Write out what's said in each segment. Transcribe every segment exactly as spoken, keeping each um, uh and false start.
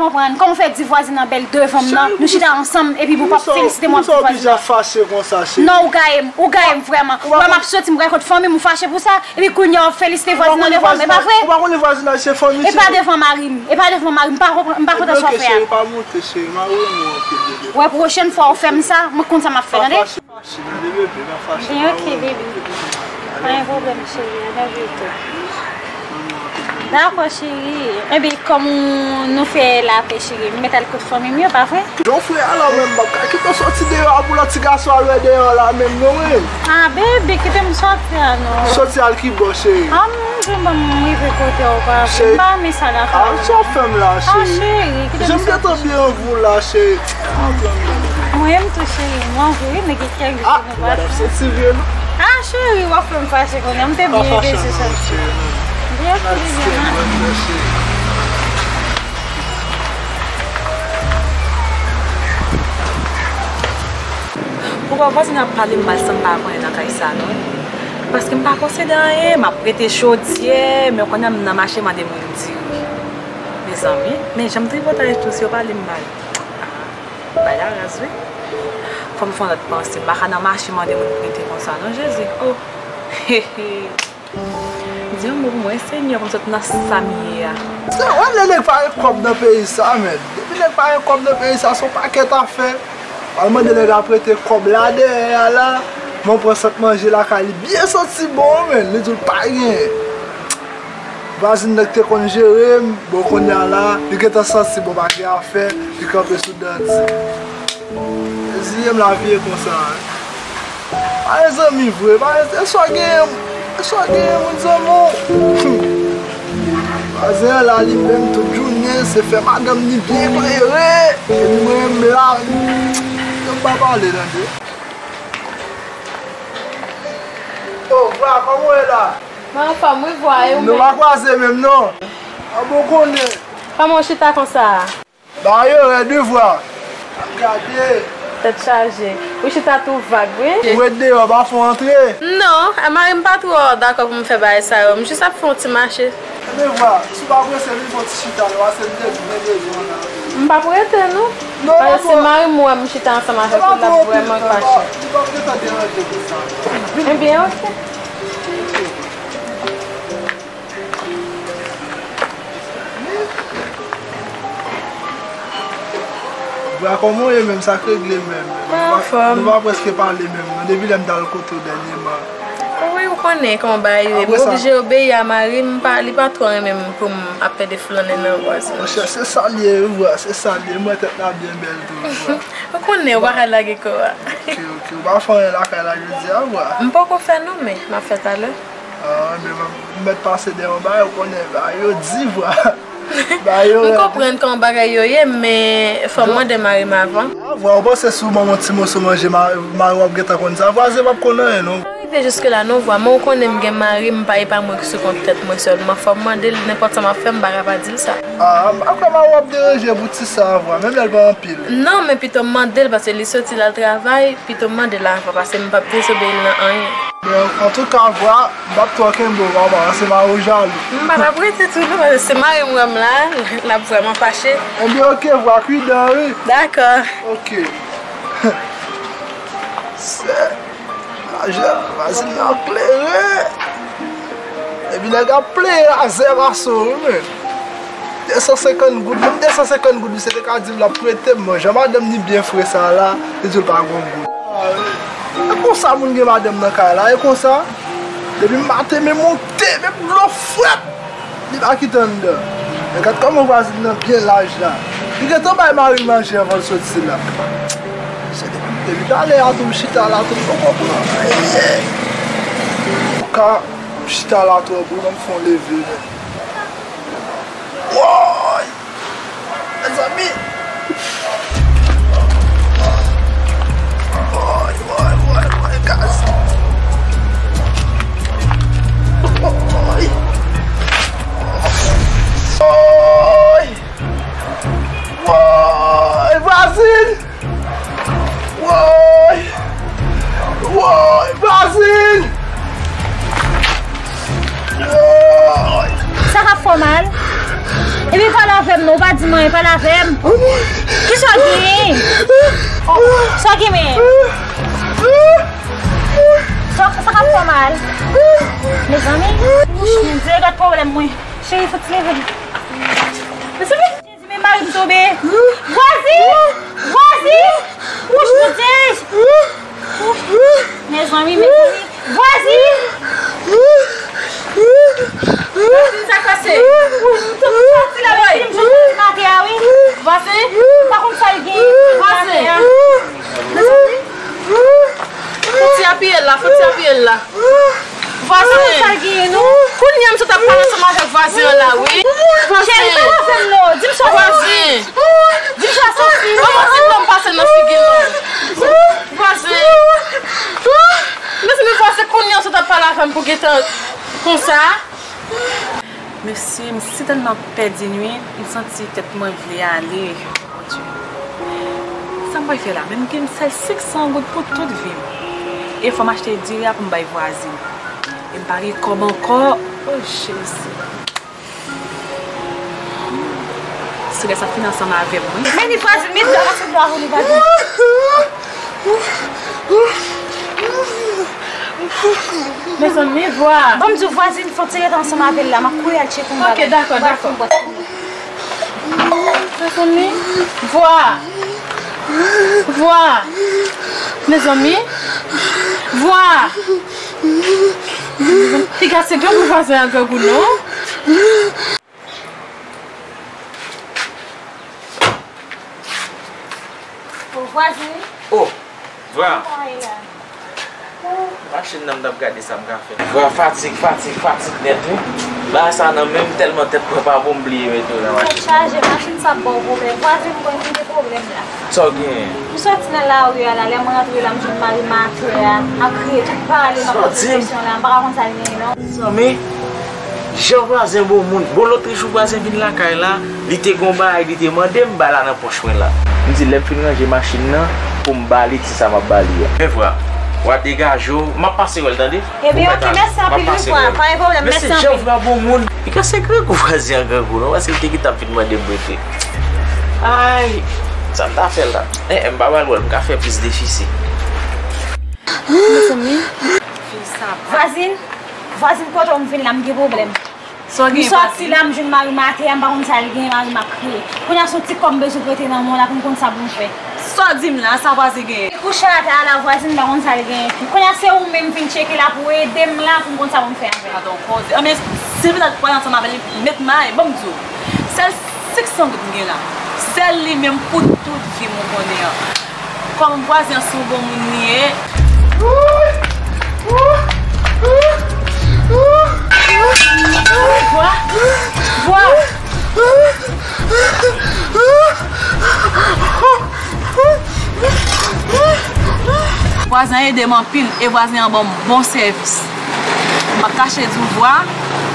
Konprann, kòman w fè di vwazin nan bèl devan m nan? Nou chita ansanm, epi pou w p ap felisite m, w ap di vwazin nan. Cheri, poukisa w pija fache konsa, cheri? Non, ou gaye m, ou gaye m vrèman. Ou wè m ap soti, m pral kot fanmi m, ou fache pou sa, epi kounye a w ap felisite vwazin nan devan m, e pa vre? Ou pa konnen vwazin nan se fanmi, cheri? E pa devan mari m, e pa devan mari m, m pa konprann, m pa konprann sa w fè a. Epi ok, cheri, pa monte, cheri, mari w mouri anpil, bebe. Wè, pwochèn fwa ou fè m sa, mwen konn sa m ap fè, tande? Pa fache, tande, bebe, pa fache. Ebyen, ok, bebe. Pa gen pwoblèm, cheri, I love you too. Dakò, cheri. Ebyen, kòm nou fè lapè, cheri, m mèt al kot fanmi m yo, pa vre? Jan w fè a la, mwen, m p ap ka kite w soti deyò a pou lòt ti gason al wè deyò a la menm, non, wi. Ah, bebe, kite m soti a, non. Soti al ki bò, cheri? Ah, m jen ban m rive kote w, pa vre. M pa renmen sa l ap fè. Ah, sa w fè m la, cheri? Ah, cheri, kite m soti. Jan m gentan byen anvi w la, cheri. Mwen menm tou, cheri, m anvi wi, men gen kèk jou nou pa. Ah, cheri, w ap fè m fache kounye a. M te byen vle soti. Byen, cheri. Poukwa vwazin ap pale m mal san m pa konnen nan kay sa, non? Paske m pa posede anyen, m ap prete chodyè, men kounye a m nan mache mande moun diri. Mezanmi, men jan m tripotay tou, si yo pale m mal. Bagay la raz, wi. Fò m fè yon lòt panse. M pa ka nan mache mande moun prete konsa, non, Jezi. Oh! Di yon mo pou mwen, Senyè, pou m sot nan sa m ye a. Se wè lè nèg pa gen kòb nan peyi sa, men. Depi nèg pa gen kòb nan peyi sa, se yon pakèt afè. Al mande nèg la prete kòb la dèyè a la. Mwen pran sant manje lakay li byen santi bon, men. Li di l pa genyen. Vwazin nan ki te konn jere m, bon, kounye a la, li gentan santi, bon, pa gen afè, li kanpe sou dan di. Reziye m, lavi e konsa, wi. Pa gen zanmi vre, pa gen, e sa w genyen, e sa w genyen, moun zanmi w. Vwazen an la, li menm, tout jounen, se fè madanm li byen klere, epi mwen menm la, m pa pale, tande. Oh, vwa, kòman w ye la? Mwen anfòm, wi, vwa, e ou menm? Nou pa kwaze menm, non. A bon konnen. Kòman w chita konsa a? Ba yo rèd, wi, vwa. Ap gade. Tèt chaje. Ou chita tou vag, wi. Ou ret deyò, pa fè w antre. Non, a mari m pa twò dakò pou m fè bagay sa yo. M jis ap fè yon ti mache. Ebyen, vwa, si w pa prese, vin fè yon ti chita, non, pase m te di mwen bezwen w la. M p ap rete, non. Non, pase si mari m wè m chita ansanm avèk ou, l ap vrèman fache. Li p ap gentan deranje konsa. Ebyen, ok. Vwa, kòman w ye menm? Sa k regle menm? Mwen anfòm. Nou pa prèske pale menm, non, depi lè m t al kote w dènyèman. Wi, ou konnen kòman bagay yo ye. M oblije obeyi a mari m, pa, li pa twò renmen m pou m ap pede flannen nan vwazin. Monchè, se sa l ye, wi, vwa, se sa l ye. M wè tèt la byen bèl tou, wi, vwa. Ou konnen, ou pa ka lage kò a. Ok, ok. Ou pa fè anyen lakay la jodi a, vwa? M poko fè non, men m ap fè talè. Ah, men m mèt pase dèyè yon bagay, ou konnen bagay yo di, vwa. Bagay yo rèd. M konprann kòman bagay yo ye, men fò m mande mari m avan. Ah, vwa, ou panse si w ban m yon ti moso manje, ma-, mari w ap gentan konn sa? Vwazen p ap konn anyen, non. M pa rive jiske la, non, vwa, men ou konnen m gen mari, m pa, e pa mwen ki sou kont tèt mwen sèlman. Fò m mande l, nenpòt sa m ap fè, m pa ka pa di l sa. Ah, m pa kwè mari w ap deranje pou ti sa, vwa, menm lè l pa anpil. Non, men pito m mande l, paske li soti l al travay, pito m mande l avan, paske m p ap dezobeyi l nan anyen. Men, antouka, vwa, m p ap twò kenbe w, vwa, paske mari w jalou. M pa t ap rete tou, non, paske se mari m wè m la, l ap vrèman fache. Ebyen, ok, vwa, kwidan, wi. Dakò. Ok. Sè, lajan, vwazin nan klere. Epi nèg ap plenyen razè mason, wi, men. De san senkant goud, menm de san senkant goud, misye te ka di m l ap prete m, men jan madanm ni byen fre sa la, li di l pa gen goud. E konsa moun gen madanm nan kay la, e konsa. Depi maten, men monte, men dlo frèt, li pa kite anndan. Men gad kòman vwazin nan byen laj la. Li gentan bay mari l manje anvan l soti la. Se depi, depi talè a tou, m chita la tou, m poko pran anyen. Ka, m chita la twò bon, ban m fè yon leve, men. Woy! Mezanmi! Woy, woy, woy, woy, gaz! Woy! Woy! Woy, vwazin! Woy! Woy, vwazin! Woy! Sa k ap fè w mal? E Li pale avè m non, ou pa di m anyen, pale avè m. Kisa w genyen? Sa w genyen? Sa, sa k ap fè w mal? Mezanmi, Bondye, gad pwoblèm mwen. Cheri, fouti leve. Mezanmi. Jezi, men mari m tonbe. Vwazin! Vwazin! Wouch, Bondye! Mezanmi, mezanmi. Vwazin! Vwazin, sa k pase? Ou, ou, ou soti la, mèsi, m jwenn mari m atè a, wi. Vwazin, m pa konn sa l gen. Vwazin! Mezanmi. Fouti apiye l la, fouti apiye l la. Vwazin. Sa gen non? Kounye a m sot ap pale ansanm avèk vwazen an la wi. Cheri, pa wè non. Di m sa. Vwazen. Di m sa, Sofi. Kòman ti blan pase nan figi l non? Vwazen. Mezanmi, vwazen, kounye a m sot ap pale avè m pou gentan konsa. Mesye, m sitèlman pèdi wi, m santi tèt mwen vle ale. Bondye. Sa m pral fè la? Men m gen sèl senk san goud pou tout vi m. E fò m achte diri a pou m bay vwazin. E m pa gen kòb ankò. O Jezi. Strès ap fin ansanm avè m wi. Men li vwazin, men dwa, se dwa ou li vwazin. Mezanmi, vwa. Ban m di w vwazin, fò w ti rete ansanm avè l la. M ap kouri al tcheke yon bagay. Ok, dakò, dakò. Mezanmi, vwa. Vwa. Mezanmi, vwa. Piga se gen pou vwazen an grangou non. Bon, vwazen. Oh, vwa. Sa ye la? Machin nan m t ap gade sa m ka fè. Vwa, fatig, fatig, fatig nèt wi. Bagay sa nan men m tèlman tèt mwen pa bon m bliye mete yo nan machin. Tèt chaje, machin sa ap ba w pwoblèm. Vwazen, m kwè nou gen pwoblèm la. Sa w genyen? M soti nan lari a la, lè m rantre la, m jwenn mari m atè a, ap kriye, tout pale, m ap poze kesyon la, m pa ka konn sa l genyen non. Mezanmi, jan vwazen bon moun, bon lòt jou vwazen vin lakay la, li te gon bagay, li te mande m bay la nan pòch mwen la. M di lè m fin ranje machin nan, pou m ba li ti sa m ap ba li a. Men vwa, w a degaje w, m ap pase wè l tande. Ebyen, ok, mèsi anpil wi, vwa. Pa gen pwoblèm, mèsi anpil. Mesye, jan vwa bon moun. Li ka se grangou vwazen an grangou non, paske li te gentan ap vin mande m rete. Ay, sa m ta fè la? Eh, eh, m pa pral wè l, m ka fè plis defisi. Mezanmi, fi sa. Vwazin, vwazin, kote w m vin la, m gen pwoblèm. M sòti la, m jwenn mari m atè a, m pa konn sa l gen, mari m ap kriye. Kounye a se yon ti kòb m bezwen prete nan men w la pou m konn sa pou m fè. Sa w di m la, sa vwazen genyen? Li kouche atè a la, vwazin, m pa konn sa l genyen. Kounye a se ou menm vin tcheke la pou w ede m la pou m konn sa pou m fè avè l. Gadon koze. Anben, se vin ak pale ansanm avè l, met may, ban m di w. Sèl senk san goud m gen la. Sèl li menm pou tout vi m ou konnen an. Kòm vwazen an se yon bon moun li ye. Vwa, vwa. Vwazen an ede m anpil e vwazen an ban m bon sèvis. M pa kache di w vwa,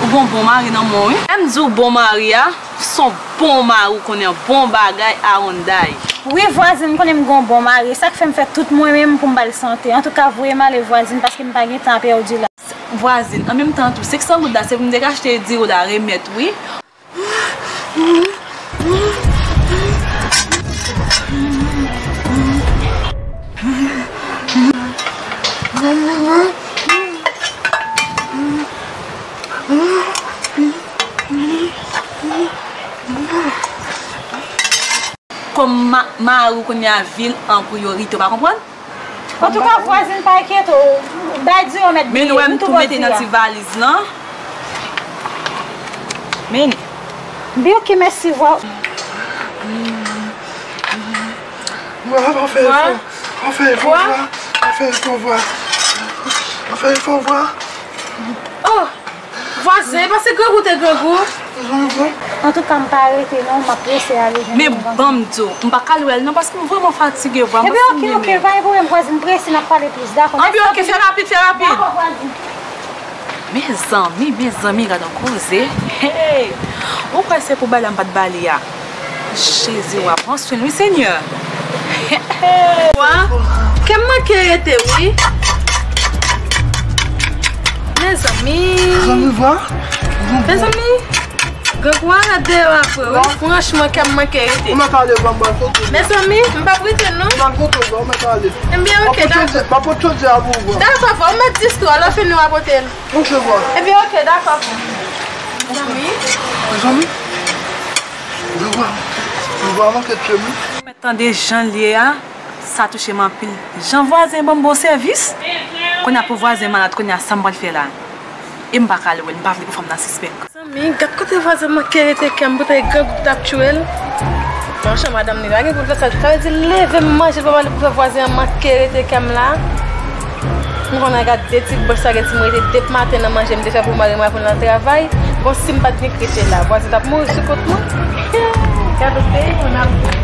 ou gon bon mari nan men w wi. Lè m di w bon mari a, s on bon mari ou konnen bon bagay a Hyundai. Wi vwazin, m konnen m gon bon mari, sa k fè m fè tout mwen menm pou m ba l sante. Antouka, voye m ale vwazin, paske m pa gen tan a pèdi la. Vwazin, an menm tan tou, senk san goud la, se pou m te ka achte diri w la remèt wi. Kòm ma-, mari w kounye a vil an priyorite, w pa konprann? Antouka, vwazin, pa enkyete w. Bay diri w mèt bliye, m tou ba w diri a. Men nou mete nan ti valiz lan. Men. Byen, ok, mèsi, vwa. Vwa, pa fè efò. Pa fè efò, vwa. Pa fè efò, vwa. Pa fè efò, vwa. Oh! Vwazen, e pa se grangou te grangou? Antouka, m pa rete non, m ap prese ale jwenn yon granmoun. Men ban m di w, m pa ka lwe l non, paske m vrèman fatige, vwa. Ebyen, ok, ok, pa gen pwoblèm, vwazin, prese, n ap pale plis, dakò? Mèsi anpil. Ebyen, ok, fè rapid, fè rapid. Dakò, vwazin. Mezanmi, mezanmi, gad yon koze. Hey! Ou kwè se pou bay la m pa t ba li a? Jezi, w a pran swen l wi, Senyè. Wa, kè m manke rete wi. Mezanmi. Mezanmi, vwa. Mezanmi. Grangou a ret deyò a vre, wi. Franchman, kè m manke rete. Ou mèt ale, ban m, ban m foto. Mezanmi, m p ap rete, non. Ban m foto, ban m mèt ale. Ebyen, ok, dakò. M ap pot chondyè a pou ou, ban. Dakò, frè, ou mèt dis tou, lè w fini, w a pote l. Ok, frè. Ebyen, ok, dakò, frè. Mezanmi. Mezanmi. Grangou a, grangou a manke tye m, wi. Mwen tande jan l ye a, sa touche m anpil. Jan vwazen ban m bon sèvis, kounye a pou vwazen malad, kounye a sa m pral fè la? E m pa ka lwen, m pa vle pou fanm nan sispèk. Zanmi, gad kote vwazen manke rete kè m, poutèt grangou k t ap tchwe l. Bon, chan madanm li la, gen pou l fè sa. Sa vle di, leve m manje, l pa pale pou fè vwazen an manke rete kè m la. M konnen gad de ti bwèch spageti m rete depi maten nan manje m te fè pou mari mwen pou l al travay. Bon, si m pa t gen k rete la, vwazen t ap mouri sou kont mwen. Gad yon peyi moun ap